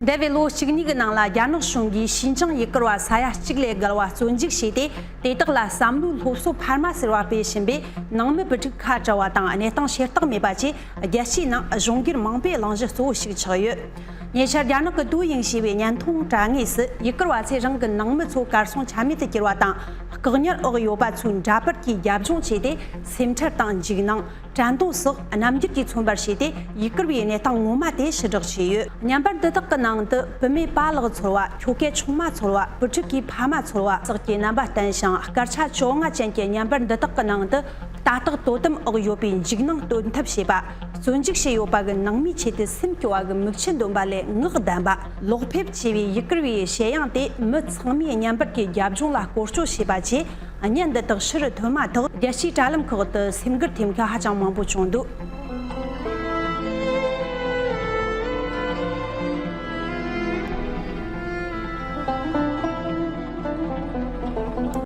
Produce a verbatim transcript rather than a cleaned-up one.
འདས་པའི་ལོ་གཅིག་གཉིས་ཀྱི་ནང་ལ་རྒྱ་ནག་གཞུང་གིས་ཞིན་ཅང་ཡུ་གུར་བ་ས་ཡ་གཅིག་ལས་བརྒལ་བ་བཙོན་འཇུག་བྱས་ཏེ། དེ་དག་ལ་བསམ་བློའི་སློབ་གསོ་འཕར་མ་ཟེར་བ་སྤེལ་བཞིན་པའི་ནང་མི་བུ་ཕྲུག་ཁ་བྲལ་བ་དང་གནས་སྟངས་ཤེས་རྟོགས་མེད་པ་བཅས། རྒྱལ་སྤྱིའི་ནང་གཞུང་སྒེར་མང་པོས་གླེང་གཞི་གཙོ་བོ་ཞིག་ཆགས་ཡོད། ཉེ་ཆར་རྒྱ་ནག་གི་ཏུའུ་ཡིང་ཞེས་པའི་བརྙན་ཐུང་དྲ་ངོས་སུ། ཡུ་གུར་བ་ཚོས་རང་གི་ནང་མི་ཚོ་གར་སོང་ཆ་མེད་དུ་གྱུར་བ་དང་། བཀག་ཉར་འོག་ཡོད་པ་ཚོའི་འདྲ་པར་གྱིས་རྒྱབ་ལྗོངས་བྱས་ཏེ། སེམས་ཁྲལ་དང་འཇིགས་སྣང་། དྲན་གདུང་སོགས་རྣམ་འགྱུར་གྱིས་མཚོན་པར་བྱས་ཏེ། ཡུ་གུར་བའི་གནས་སྟངས་ངོ་མ་དེ་ཕྱིར་བསྒྲགས་བྱས་ཡོད། བརྙན་པར་འདི་དག་གི་ནང་དུ། བུད་མེད་པཱ་ལགས་ཚོར་བ། ཁྱོ་གའི་ཆུང་མ་ཚོར་བ། བུ་ཕྲུག་གི་ཕ་མ་ཚོར་བ་སོགས་ཀྱི་རྣམ་པ་བསྟན་ཞིང་། སྐར་ཆ་བཅོ་ལྔ་ཅན་གྱི་བརྙན་པར་འདི་དག་གི་ནང་དུ། རྟ་བརྟག་དོ་དམ་འོག་ཡོད་པའི་འཇིགས་སྣང་སྟོན་ཐབས་བྱེད་པ། བཙོན་འཇུག་བྱས་ཡོད་པ་གི་ནང་མིའི་ཆེད་དུ་སེམས་སྐྱོ་བ་གི་མིག་ཆུ་འདོན་པ་ལས་ངག་བདེན་པ། ལོག་ཕེབས་ཆེ་བའི་ཡུ་གུར་བའི་བཤད་ཡང་དེ། མི་ཚང་མས་བརྙན་པར་གྱི་རྒྱབ་ལྗོངས་ལ་བཀོལ་སྤྱོད་བྱས་པ་བཅས། བརྙན་འདི་དག་ཕྱིར་ཐོན་མ་ཐག་རྒྱལ་སྤྱིའི་དྲ་ལམ་ཁག་ཏུ་སེམས་འགུལ་ཐེབས་མཁན་ཧ་ཅང་མང་པོ་བྱུང་འདུག།